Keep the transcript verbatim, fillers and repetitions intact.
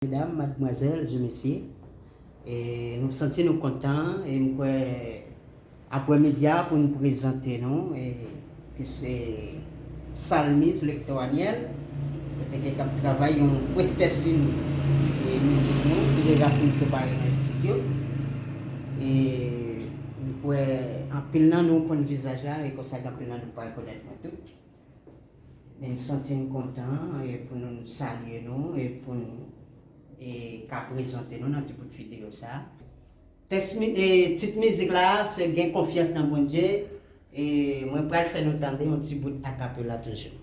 Medam, madmwazèl e mesye, e nou santi nou kontan e m kwè aprèmidi a pou n prezante nou e ki se Salmis Lector Aniel kote ke k ap travay yon prestèsin e mizik nou ki deja fin prepare nan estidyo e m kwè anpil nan nou konn vizaj la e konsa gen anpil nan nou pa rekonèt mwen tou. Men m santi m kontan e pou nou salye nou e pou nou e ka prezante nou nan ti bout videyo sa. Tèks mi- e tit mizik la se Gen konfyans nan Bondye e mwen pral fè nou tande yon ti bout akapela toujou.